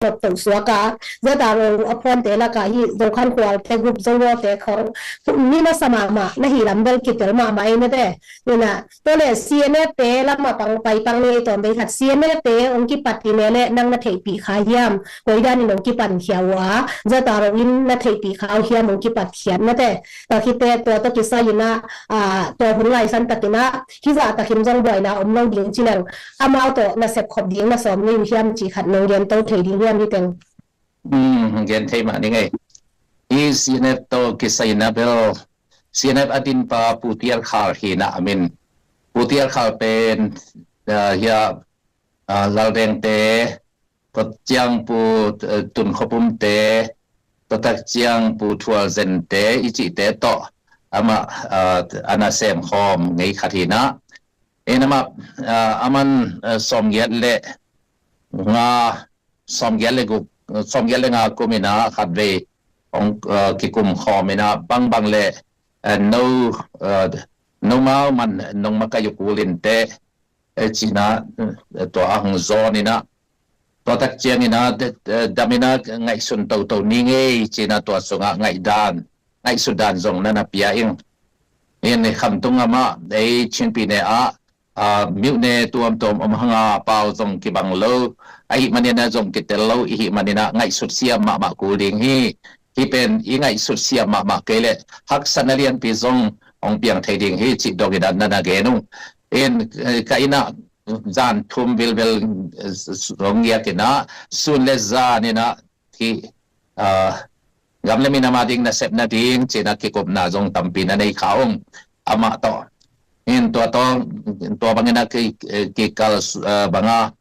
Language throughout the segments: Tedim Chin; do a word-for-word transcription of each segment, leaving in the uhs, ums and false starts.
tawh toh suak a, ZRO a phuante lakah hi Zokhankhual te, Gup Zowo te khawng mi masa mahmah na hi lam bel kitel mahmah ei mate. Ina, tua le CNF te lamah pang pai pang ni ei tawm bei khat, CNF te hong kipat hi le le nang na theihpih kha hiam? Koi danin hong kipan khia uh a, ZRO in na theihpih kha uh hiam hong kipat khiat mate? Tua khite tua tawh kisai ina, tua hun lai san takin ah hih zah takin zong buaina om lo ding ci leng, amau tawh na sepkhop ding na sawm ngei uh hiam cih khat nong gen to thei ding hiam hi teng? Gen thei mah ni ngei. Hih CNF tawh kisai ina bel, CNF a dinpa Pu Tial Khal hi ina a min. Pu Tial Khal pen, hia, Laldeng te, tua tak ciang Pu Tun Khua Pum te, tua tak ciang Pu Thual Zen te i cihte tawh amah a na semkhawm ngei khat hi ina. Ina amah, aman sawmgiat le nga, sawmgiat le guk, sawmgiat le nga kum ina khatvei hong kikum khawm ina bangbang le no, nomau man nong makaih uh kul inteh, ci ina tua a hong zawn ina, tua tak ciang ina dam ina ngaihsun toto ni ngei ci ina tua sungah ngaihdan, ngaihsut dan zong na na pia ing. In Khamtung amah ei Chinpi ne ah, myone tuamtuam om hanga pau zong kibang lo, ahih manin ah zong kitel lo ihih manin ah ngaihsut siam mahmah kul ding hi. Hih pen i ngaihsut siam mahmah kei leh haksatna lianpi zong hong piang thei ding hi cih dong ina na na gen uh. In ka ina zan thum vilvel hong giak ina sun le zan ina hih gam le minam a ding nasep nading ci ina kikupna zong tampi na nei kha ung amah tawh. In tua tawh, tua bang ina kikal banga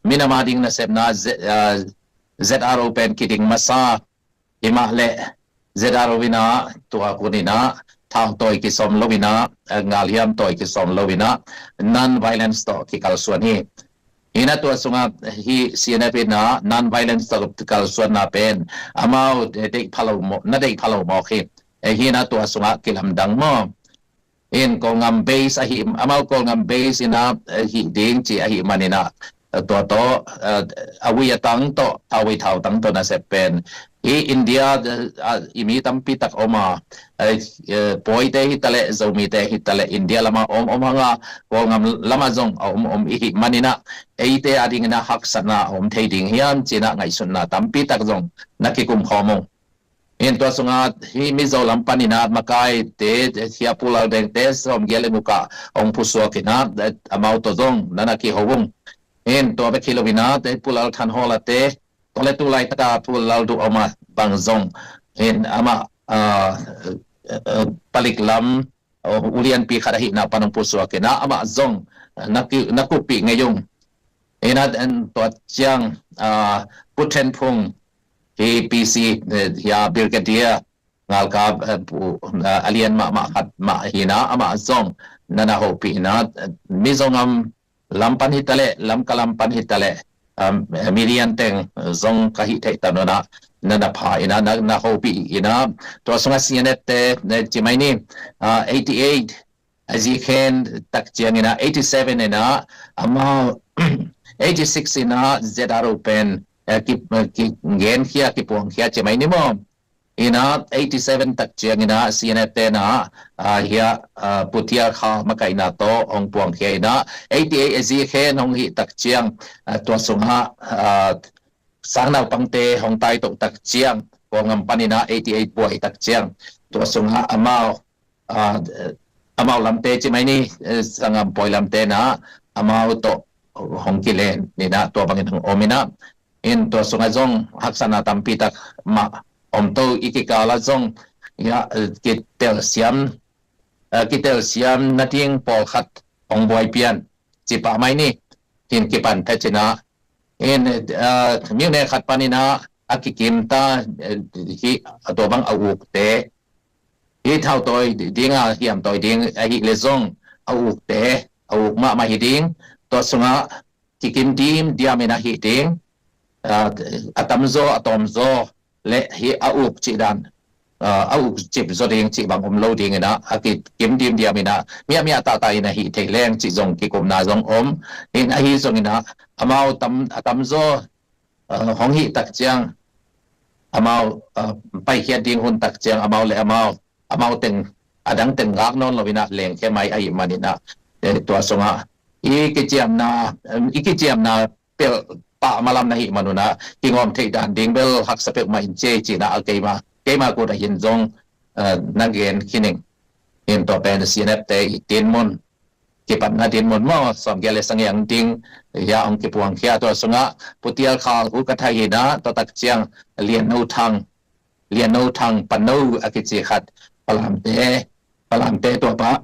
minam a ding nasepna ZRO pen kiding masa, himah le ZRO ina tua kun ina thau tawi kisawm lo ina, ngalhiam tawi kisawm lo ina non-violence tawh kikalsuan hi. Ina tua sungah hih CNF ina non-violence tawh kalsuanna pen amau deih pha lo mawk, na deih pha lo mawk hi. Hih ina tua sungah kilamdang maw? In Kawlgam base ahi, amau Kawlgam base ina ahi ding ci ahih man ina tua tawh a ui a tang tawh, a ui thau tang tawh nasep pen hi India i mi tampi tak om a, Pawite hi taleh, Zomite hi taleh, India lama om om hanga Kawlgam lama zong a om om ihih man ina eite a ding ina haksatna a om thei ding hiam ci ina ngaihsutna tampi tak zong na kikum khawm ung. In tua sungah hih Mizo lam pan ina makaite, hia Pu Laldeng te sawmgiat le guk ah hong phusuak ina amau tawh zong na na kiho ung. In tua bek hi lo ina Pu Lal Than Hawla te, tua le tu laitaka Pu Lal Duh Aung a bang zong in amah palik lam ulianpi khat ahihna pan hong phusuak ina amah zong na kuppih ngei ung. Ina tua ciang Pu Then Phung hi PC, hia Brigadier ngalkap a lian mahmah khat mah hi ina amah zong na na hopih ina Mizogam lam pan hi taleh, Lamka lam pan hi taleh, media teng zong ka hih theih ta nona na na pha ina na hopih ina tua sungah CNF te ci mai ni, eighty eight a zikhen tak ciang ina eighty seven ina amau eighty six ina ZRO pen kigenkhia kipuangkhia ci mai ni maw? Ina eighty seven tak ciang ina CNF te ina hia Pu Tial Khal makaihna tawh hong puangkhia ina eighty eight a zikhen hong hih tak ciang tua sungah sang naupangte hong taito tak ciang Kawlgam pan ina eighty eight buai tak ciang tua sungah amau amau lamte ci mai ni, sanggam pawi lamte ina amau tawh hong kilen ina tua bangin hong om ina. In tua sungah zong haksatna tampi tak mah om to i kikal ah zong hia kitelsiam, kitelsiam nading pawlkhat hong buai pian ci pah mai ni. Hin kipan ta ci ina in myone khat pan ina a kikim ta hi, a tua bang a ukte hi thau tawi ding a hiam tawi ding ahih le zong a ukte a uk mahmah hi ding. Tua sungah kikim dimdiam ina hi ding, a tamzaw a tawmzaw le hi a uk cih dan a uk cip zaw ding cih bang om lo ding ina a kikim dimdiam ina miahmiah tahtah ina hih thei leng cih zong kikupna zong om. In ahi zong ina amau a tamzaw uh, hong hih tak ciang, amau uh, paikhiat ding hun tak ciang amau le amau, amau teng, a dang teng ngak nawn lo inah lengkhia mai ahih maninah, eh, tua sungah i kiciamna, um, i kiciamna pelh pah malam na hih manunah kingawm theih dan ding bel haksa peuhmah in ci ei cinah a keima, keima kut ahin zong uh, na gen khin ing. In tua pen sinepte i tinmun, kipatna dinmun maw, sawmgiat le sagih ding hia hong kipuangkhia, tua sungah Pu Tial Khal uh ka thah inah, tua tak ciang Lian No Thang, Lian No Thang Pano a kici khat, Palamte, Palamte tua pa,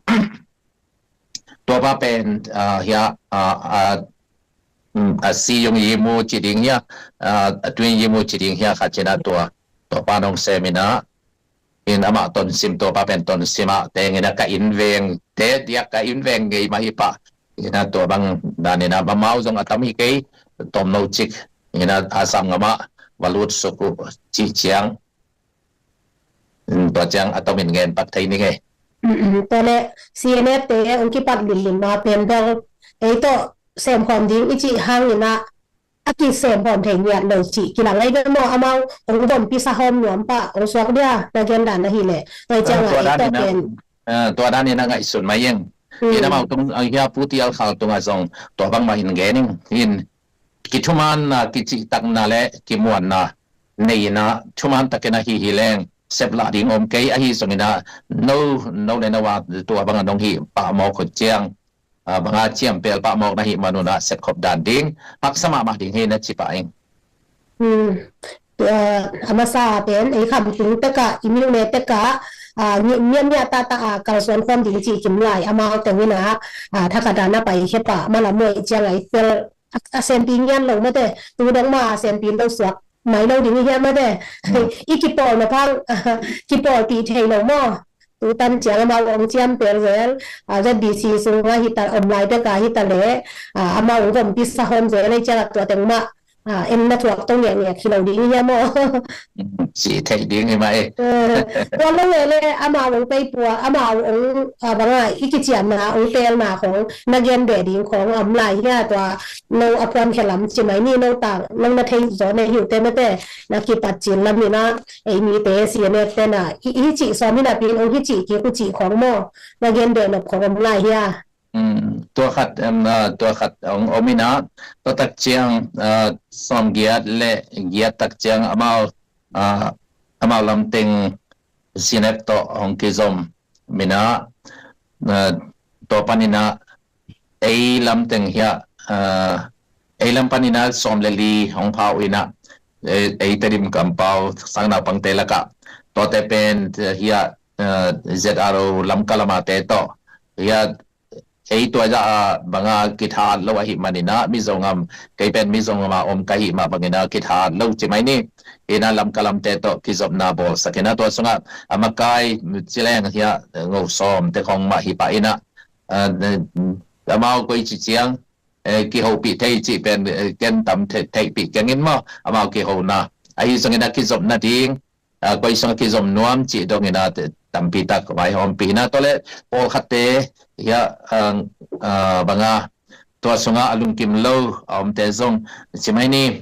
tua pa pen uh, hia uh, uh, um, a si yung yimu ci ding hia, uh, a twin yimu ci ding hia khat cinah tua, tua pa nong sem inah, in amah tonsim, tua pa pen tonsim ah teng inah ka inn veng te diak, ka inn veng ngei mah hi pah. Inah tua bang dan inah amau zong a tam hi kei, tomno cik inah Assam gam ah va lut suk uh cih ciang, in tua ciang a tomin ngen pak thei ni ngei. Mm, mm. Tua le C N F te hong kipat linlin ma pen bel ei tawh semkhawm ding i cih hang inah a kisem hawm thei ngiat lo cih kilang ai ve maw, amau hong vom pisa hawm nuam pah hong suak dia, na gen dan ahileh. Tua ciang ah tua dan inah, pen, ah, tua dan inah ngaihsun mai ing. Hmm. In amau tung, ah, hia Pu Tial Khal tungah zong tua bangmah in gen ing. In kithumanna, kicihtakna le kimuanna nei inah thuman takin ahi hi leng seplah ding om kei, ahi zong inah no, no le no a tua bangah nong hih pah mawk uh ciang, ah, banga ciampel pah mawk na hih manunah sepkhop dan ding haksa mahmah ding hi na ci pah ing. Hmm. Tua, a masa pen ei Khamtung tekah, i Myone tekah, ah, ngi-, miamia tahtah a kalsuan khawm ding cih kim lai amau teng inah, ah, thakhat a na paikhia pah malam uh ciang a i tel a, a sempi ngian lo mate, tu dong ma a sempi lo suak mai lo ding i hia mate. Hmm. I kipawl na phang kipawlpih thei lo maw? Tu tan ciang amau hong ciampel zel, ah, Z B C sungah hi ta, om lai bek a hi ta leh, ah, amau hong vom pisa hawm zel ei ciang a tua teng mah, ah, en na thuak to ngekngek hi lo ding i hia maw? Ci thei ding hi mah e. Eh, tua lo le le amau hong pei pua, amau hong, ah, banga i kiciamna hong pelna khong na gen beh ding khong a om lai hia, tua no a phuan khe lam ci mai ni, no tang, no na thei zaw ne hi uh te mate, na kipat cin lam inah, ei mite C N F te na, hi, hi cih sawm hi napi in hong hi cih kik uh cih khong maw, na gen beh nop khong om lai hia? Um, tua khat, um, ah, tua khat hong om inah, tua tak ciang, ah, sawmgiat le giat tak ciang amau, ah, amau lamteng C N F tawh hong kizom inah, ah, tua pan inah ei lamteng hia, ah, ei lam pan inah sawm le li hong pha uh inah, ei, ei Tedim kampau sang naupangte lakah tuate pen, eh, hia, eh, Z R O Lamka lamate tawh hia, ei tua zah a banga kithat lo ahih maninah Mizo ngam, kei pen Mizo ngam a om ka hih mah banginah kithat lo ci mai ni. Inah Lamka lamte tawh kizopna bawlsak inah tua sungah a makai ci leng hia, ngo sawm te khong mah hi pah inah, eh, amau koi ci ciang, eh, kihopih thei cih pen, eh, ken tam thei, theihpih keng in maw, amau kihona. Ahi zongin a kizop nading, ah, koi sungah kizom nuam cih dongin a te-, tampi tak vaihawmpih inah, tua le pawlkhatte hia, ah, ah, banga tua sungah a lungkim lo a omte zong ci mai ni.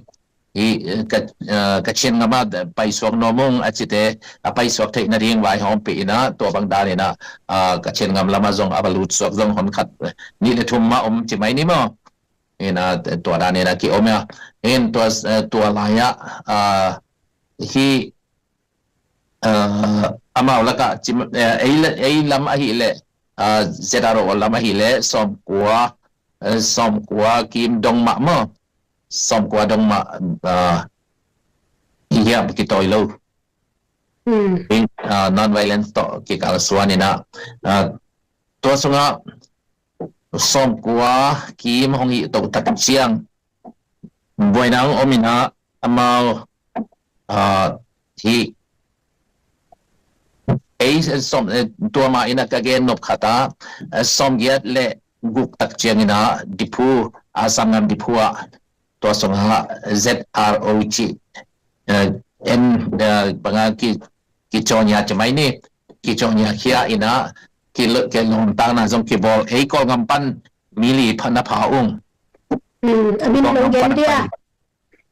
Hi, eh, ka, eh, Kachin ngam ah paisuak nuam ung a cite a paisuak theih nading vaihawmpih inah, tua bang dan inah, ah, Kachin ngam lamah zong a va lutsuak zong hon khat, eh, nih le thum mah om ci mai ni maw? Inah, eh, tua dan inah ki-om ia. In tua, eh, tua lai-ah, ah, hi, ah, amau lakah ci, eh, ei la-, ei lam ahih leh, ah, Z R O lam ahih leh sawmkua, eh, sawmkua kim dong mah maw? Sawmkua dong mah, ah, hi hiam kitawi lo. Hmm. In, ah, non-violence tawh kikalsuan inah, ah, tua sungah sawmkua kim hong hih toh tak ciang buaina hong om inah amau, ah, hi ei sawm, eh, tua mah inah ka gen nop khat ah, eh, sawmgiat le guk tak ciang inah Diphu, Assam ngam Diphu ah tua sungah Z R O cih, eh, en, eh, banga ki, kicawnia ci mai ni, kicawnia khia inah, ki, kilawmtakna zong kibawl, ei Kawlgam pan mi li pha na pha ung. Hmm, a min Kawlgam nong gen pan dia. Pha.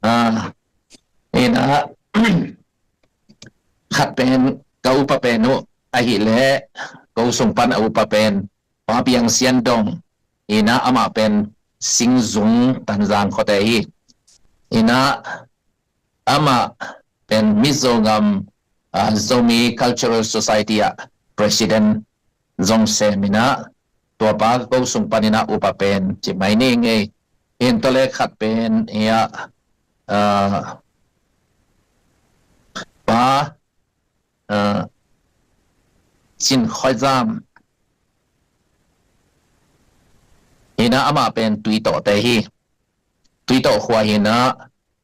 Ah, Ina khat pen ka upa pen uh ahih leh ko sung pan a upa pen Pa Piang Sian Dong, ina amah pen Singzung Tanzang khuate hi. Ina amah pen Mizo ngam, ah, Zomi Cultural Society ah president zong sem ina, tua pa ko sung pan ina upa pen ci mai ni ngei. In tua le khat pen ia, ah, Pa, ah, Cin Khoi Zam, ina amah pen Tuitawh te hi. Tuitawh khua hi ina,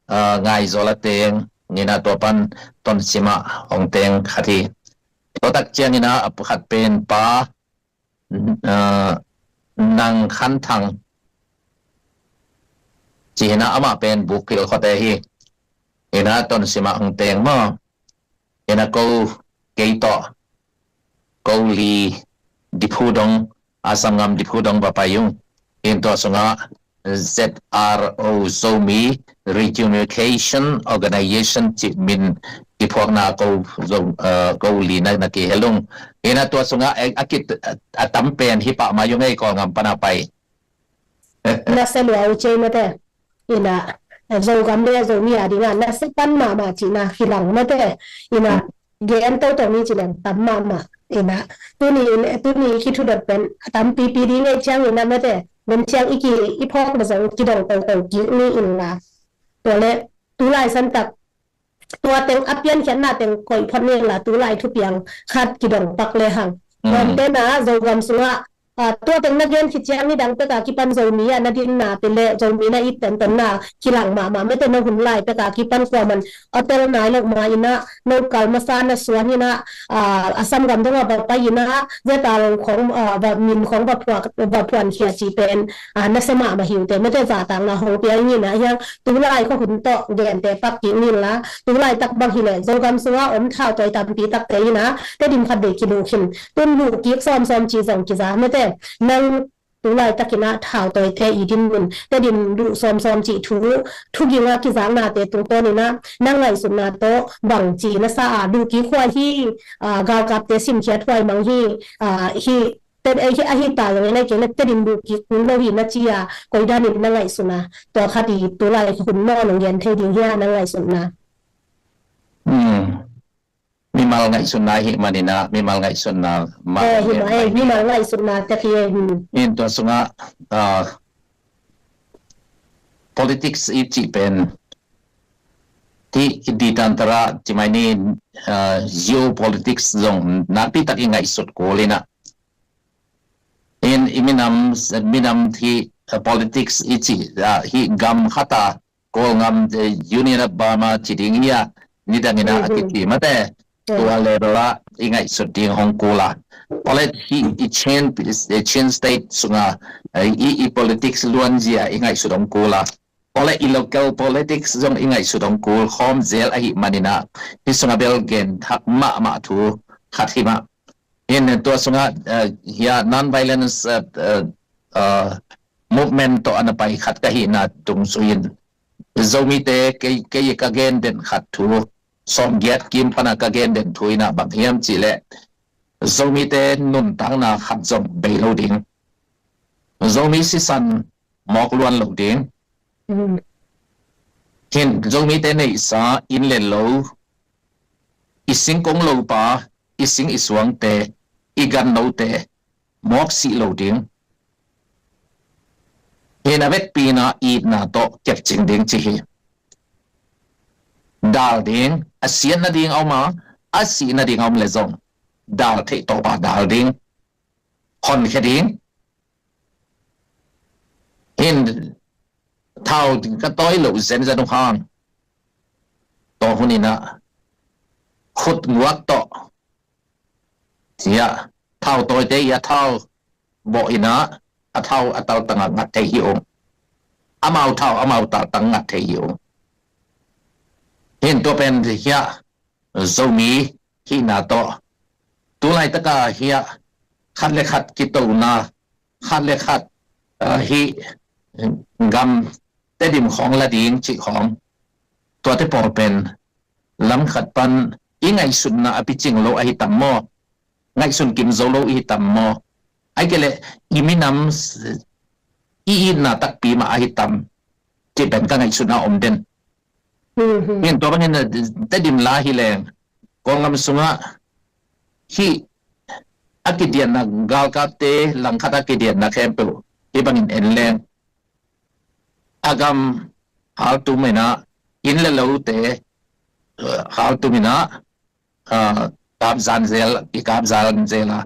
ah, Ngai Zawl a teng ina, tua pan Tonsim ah hong teng khat hi. Tua tak ciang ina a khat pen Pa, ah, Nang Khan Thang ci ina, amah pen Bukphil khuate hi. Ina Tonsim ah hong teng maw. Ina ko, kei tawh ko li Diphu dong, Assam ngam Diphu dong va pai ung. In tua sungah Z R O, Zomi Reunification Organization ci min kiphuakna ko Zo, eh, ko li na, na kihel ung. Ina tua sungah, eh, a kit, a tam pen hi pah mai ung ei, Kawlngam pan a pai. Nasia lua uh cei mate. Ina Zogam le Zomi a dinga nasia pan mahmah cihna kilang mate. Ina gen toto ni ci leng tam mahmah. Ina tuni, tuni kithudot pen a tampipi ding ei ciang ina mate. Men ciang i ki, i phawk le zong kidong toto kik ni inla. Tua le tulai santak tua teng a piankhiatna teng koih phot ni inla, tulai thupiang khat kidong pak le hang. Mm. Tua tena Zogam sungah, ah, tua teng na gen khit ciang nidang peka kipan Zomi a na dinna pile, Zomi na it tentonna kilang mahmah mate, na hun lai peka kipan kuaman a tel nai lo ma ina, no kal masa na suan ina, ah, Assam gam dong a va pai ina, Z R O khong, ah, va min khong va phuak, va phuan khia ci pen, ah, nasia mahmah hi uh te mate, zahtakna hong pia ing ina hiang, tulai khua hun tawh gente pak kik ni inla, tulai tak bang hi leh Zogam sunga om thautawi tampi takte ina Tedim khat vei kiluh khin, tun luh kik sawmsawm ci zong kiza mate. Nang tulai tak ina thautawite i dinmun Tedim luh sawmsawm cih thu, thuginga kizaknate tungtawn ina na ngaihsutna tawh bang ci na sa a, luh kik huai hi, ah, galkapte simkhiat huai mang hi, ah, hi Te, eh, hi, ahi ta zong ina kei le Tedim luh kik kul lo hi na ci a, koi danin na ngaihsutna, tua khat i tulai hun nawn hong gen thei ding hi a, na ngaihsutna. Hmm. Mimal ngaihsutna hi manina, mimal ngaihsutna ma, eh, hi ma, eh, mimal ngaihsutna te hi, eh, hmm. In tua sunga, ah, politics i cih pen ti di tantara ci mai ni, ah, geopolitics zong nakpi tak i ngaihsut kul ina. In i minam, minam hi, ah, politics i ci, ah, hi gam khata, Kawlngam, eh, Union of Burma ci ding hi a, nidang ina a kiti mate. Tua level ah i ngaihsut ding hong kul a. Pawlet hi i Chin, i Chin State sunga, eh, i, i politics luanzia i ngaihsut hong kul a. Pawlet i local politics zong i ngaihsut hong kul khawm zel ahi manina, hi sunga bel gen thak mahmah thu khat hi mah. In tua sunga, eh, hia non-violence, eh, eh, eh, movement tawh ana pai khat ka hihna tung suin, Zomite kei, kei ka gen den khat thu, sawmgiat kim pana ka gen den thu ina bang hiam cih leh, Zomite nuntakna khat zong bei lo ding. Zomi sisan mawk luan lo ding. Mm. Hin Zomite neihsa inn le lo, i singkong lopa, i sing i suangte, i gannote mawk sih lo ding. Hin a vekpi ina itna tawh kepcing ding ci hi. Dal ding, a siat nading a om a, a sih nading a om le zong dal theih tawpa dal ding. Honkhia ding. Hin thau ka tawi loh zenzen uh hang, tua hun ina khut nguak tawh, cia, thau tawite i a thau bawh ina a thau a taltangah ngat thei hi ung. Amau thau amau taltang ngat thei hi ung. Hin tua pen hia, Zomi hihna tawh, tulai taka hia, khat le khat kitona, khat le khat, ah, hi gam Tedim khawng la ding cih khawng, Tuate pawl pen lam khat pan i ngaihsutna a picing lo ahi tam maw? Ngaihsun kim zo lo i hi tam maw? Ai kei leh i minam i itna takpi mah ahi tam? Cih pen ka ngaihsutna om den. Min tua bangin Tedim la hi leng Kawlgam sungah hih a kidiatna, galkapte langkhat a kidiatna khempeuh hih bangin en leng, a gam haltum inah, inn le lote haltum inah, kapzan zel, i kapzan zel a,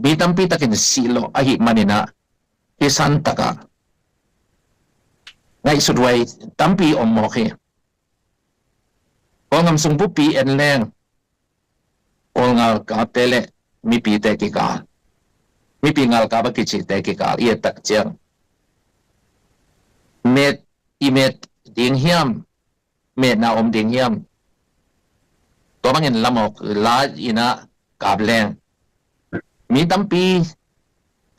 mi tampi takin sihlawh ahi maninah, hih san takah ngaihsut huai tampi om mawk hi. Kawlgam sung bupi en leng, Kawl ngalkapte le mipite kikal, mipi ngalkap a kicite kikal i et tak ciang, met, i met ding hiam, metna om ding hiam? Tua bangin lamawk la inah kap leng, mi tampi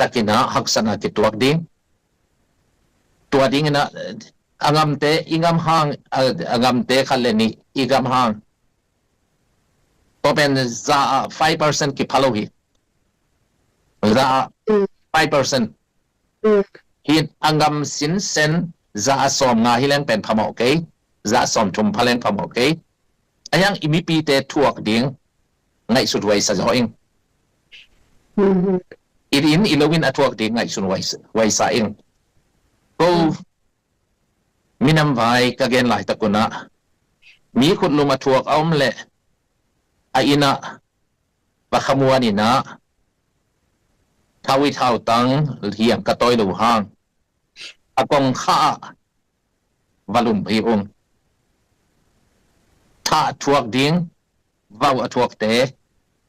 takinah haksatna kituak ding. Tua dinginah a ngamte i gam hang, a ngamte khat le nih i gam hang, tua pen za ah five percent kipha lo hi. Za ah five percent. Hi a gam sinsen za ah sawm nga hi leng pen phamawh kei, za ah sawm thum pha leng phamawh kei. A hiang i mipite thuak ding ngaihsut huaisa zaw ing. I inn i lo in a thuak ding ngaihsun huaisa, huaisa ing. Ko minam vai ka gen laitak unah, mi khutlum a thuak a om leh a innah va khamuan inah, thau i thautang hiang ka tawi lo hang, a kongkha ah va lum hi ung. Thah thuak ding vau a thuakte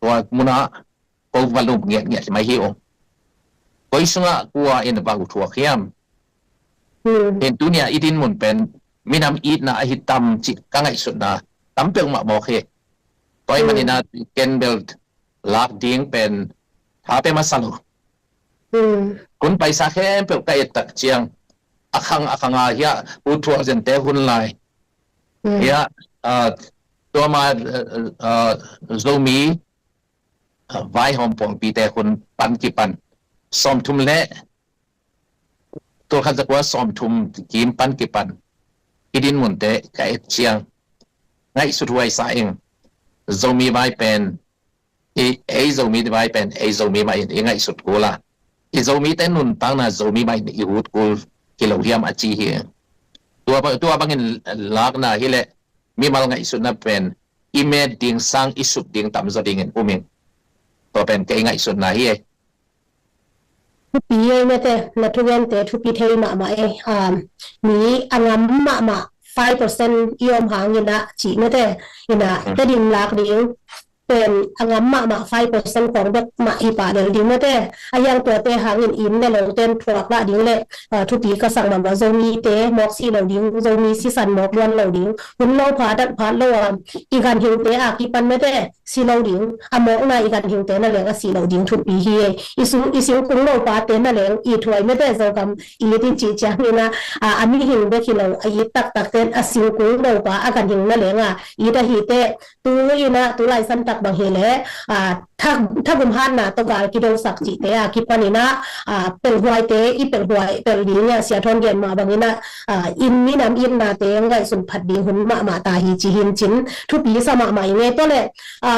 tua munah ko va lum ngiatngiat mai hi ung. Koi sungah kua in vau thuak hiam? Hin tunia i dinmun pen minam itna ahi tam cih ka ngaihsutna tam peuhmah mawk hi. Tua ahih maninah ken bel lak ding pen tha pe masa lo. Hun paisa khempeuh ka et tak ciang, a khang a khanga hiah ut thuak zente hun lai hiah, tuama Zomi vaihawm pawlpite hun pan kipan, sawmthum le tulkhat zakua sawmthum kim pan kipan i dinmunte ka et ciang, ngaihsut huaisa ing. Zomi vai pen i, ei Zomi vai pen ei Zomi mah in i ngaihsut kul a, i Zomite nuntakna Zomi mah in i ut kul hi lo hiam a ci hi. Tua, tua bangin lakna hileh mimal ngaihsutna pen i met ding sang i suk ding tamzaw dingin um ing. Tua pen kei ngaihsutna hi. Thupi ei mate, na thugente thupi thei mahmah ei. Mi a ngam mahmah five percent i om hangin ah cih mate, ina Tedim lak ding pen a ngam mahmah five percent khawng bek mah hi pah lel ding mate. A hiang tuate hangin inn le loten thuak lah ding le thupi ka sak mahmah. Zomite mawk si lo ding, Zomi sisan mawk luan lo ding, hun lo pha dat phat lo a i ganhingte a kipan mate si lo ding, a mawkna i ganhingte na leng a si lo ding thupi hi. I singkung lopate na leng i thuai mate, Zogam it i cih ciangin ah a mihing bek hi lo, a it taktakte a singkung lopa a ganhing na leng a it ahite, tu in ah tu laisan tak bang hileh thagum hatna tawh gal kidosak cihte a kipanin ah pelhuaite i pelhuai pel ding a, Sia Thawn gen mah bangin ah inn minam itnate ngaihsun phat ding hun mahmah ta hi ci hi in cin thupi sa mahmah i ngei. Tua le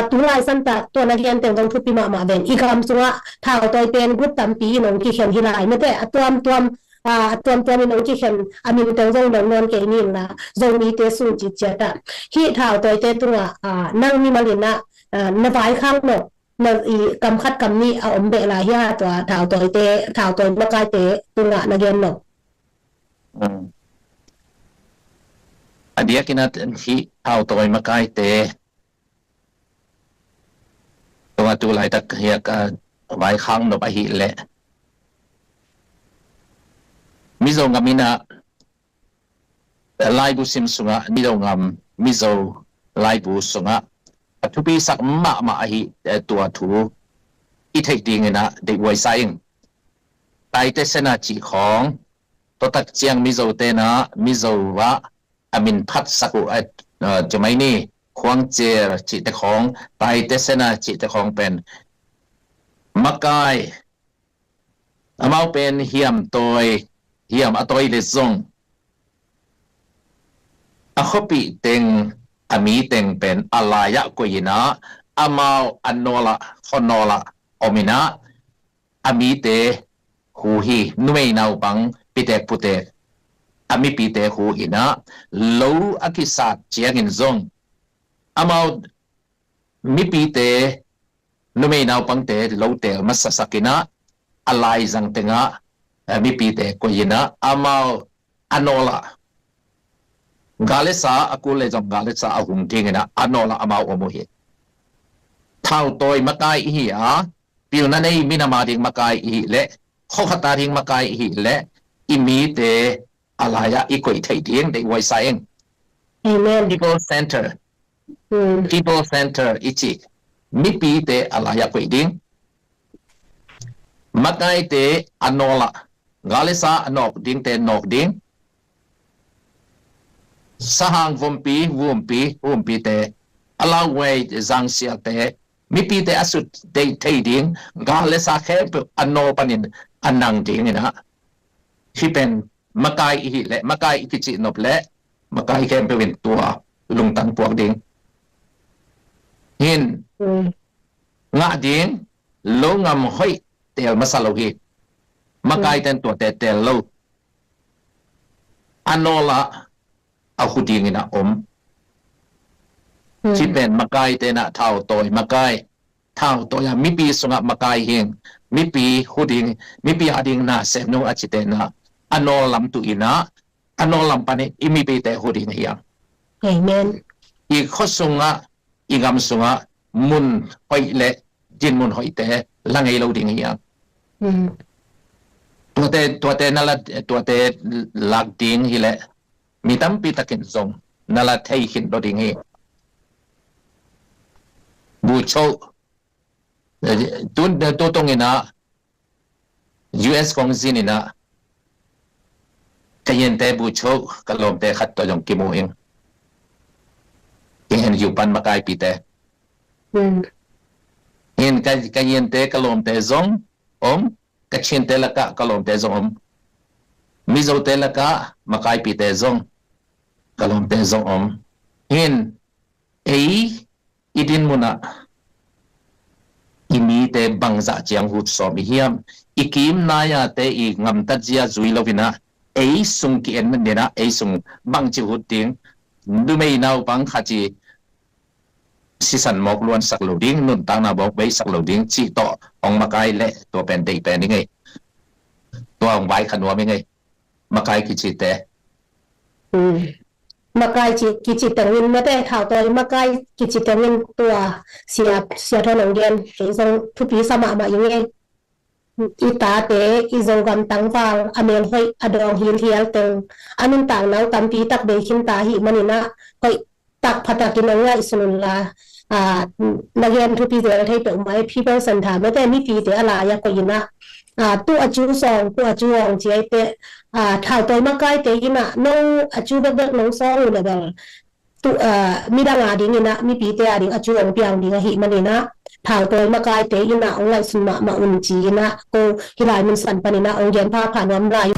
tu laisan tak tua na gen teng zong thupi mahmah ven. I gam sungah thautawi pen group tampi in hong kikhen hi lai mate, a tuamtuam a tuamtuam in hong kikhen, a min teng zong dong nawn kei ni in la, Zomite sung cih ciat ah hih thautawite tungah nang mimal in ah na vaikhak nop, na i kam khat kam nih a om beh lai hia, tua thautawite, thautawi makaite tungah na gen nop? A diakin ah hih thautawi makaite tungah tu laitak hiak a vaikhak nop ahih leh Mizo ngam in ah laibu sim sungah, Mizo ngam, Mizo laibu sungah a thupisak mahmah ahi tua thu i theih dingin ah deih huaisa ing. Taite Sena cih khawng, tua tak ciang Mizote na Mizo ah a min phatsak uh a uh, cumai ni, khuangcier cihte khawng, taite sena cihte khawng pen makai, amau pen hiamtawi, hiam a tawi le zong a khuapih teng, a mi teng pen a lai-ah koih inah, amau a nawlah, khuanawlah om inah, a mite hu hi, numei naupang pitek putek a mipite hu inah, lo a kisat ciangin zong amau mipite, numei naupangte lo teel masasak inah, a laizang tengah, eh, mipite koih inah, amau a nawlah, gal le sa a kul le zong gal le sa a hung ding inah, a nawlah amau om uh hi. Thautawi makai ihi a, pilna nei minam a ding makai ihi leh, khuakhat a ding makai ihi leh, i mite a lai-ah i koih theih ding deihhuai sa ing. Amen. People center. Hmm. People center i cih, mipite a lai-ah koih ding. Makaite a nawlah, gal le sa a nawk dingte nawk ding. Sahang vumpi, vumpi, vumpite, a lauhuai zangsiate, mipite a sut deih thei ding, gal le sa khempeuh a nawl panin a nang ding inah, hih pen makai ihi leh, makai i kicih nop leh, makai khempeuh in tua lungtang puak ding. Hin, mm, ngah ding, lo ngam hoih teel masa lo hi. Makai, mm, ten tuate teel lo. A nawlah a hu dingin a om. Mm. Ci pen makai tenah thautawi makai, thautawi a mipi sungah makai hing, mipi hu ding, mipi a ding na sem nung a ci tenah, a nawl lam tu inah, a nawl lam panin i mipite hu ding hi hang. Amen. I khua sungah, i gam sungah mun hoih le dinmun hoihte la ngei lo ding hi hang. Mm. Tuate, tuate na la, tuate lak ding hi leh mi tampi takin zong na la thei khin lo ding hi. Bucho, eh, tu, tu tung inah, U S kong zin inah, ka yinte bucho, ka lawmte khat tawh zong kimu ing. K N U pan makaipite. Mm. Hin ka, ka yinte, ka lawmte zong om, Kachinte lakah ka lawmte zong om. Mizote lakah makaipite zong, ka lawmte zong om. Hin, ei i dinmunah i mite bangzah ciang hut sawm i hiam? I kim nai-ate i gamtat zia zui lo inah, ei sung ki-en man dinah, ei sung bangci hut ding, numei naupang khat i sisan mawk luansak lo ding, nuntakna mawk beisak lo ding cih tawh hong makai leh tua pen deih pen i ngei. Tua hong vaikhak nuam i ngei. Makai kicite. Hmm. Makai ci, kici tengin mate, thautawi makai kici tengin tua sia, sia thawn hong gen, kei zong thupi sa mahmah i ngei. I tate, i Zogam tangval, a melhoih, a dawng hilhial teng, a nuntakna uh tampi tak bei khin ta ahih maninah, hoih tak pha takin hong ngaihsun unla, ah, na gen thupi zel thei peuhmah i People Center mate mipite a lai-ah koih inah, ah, tu a cu sawng, tu a cu awng ci ahih teh, ah, thautawi makaite inah, no a cu bekbek nong sawng uh leh bel, tu, ah, midang a ding inah, mipite a ding a cu hong piang ding ahih maninah, thautawi makaite inah hong ngaihsun mahmah un ci inah, ko hih lai mun san paninah hong gen phapha nuam lai.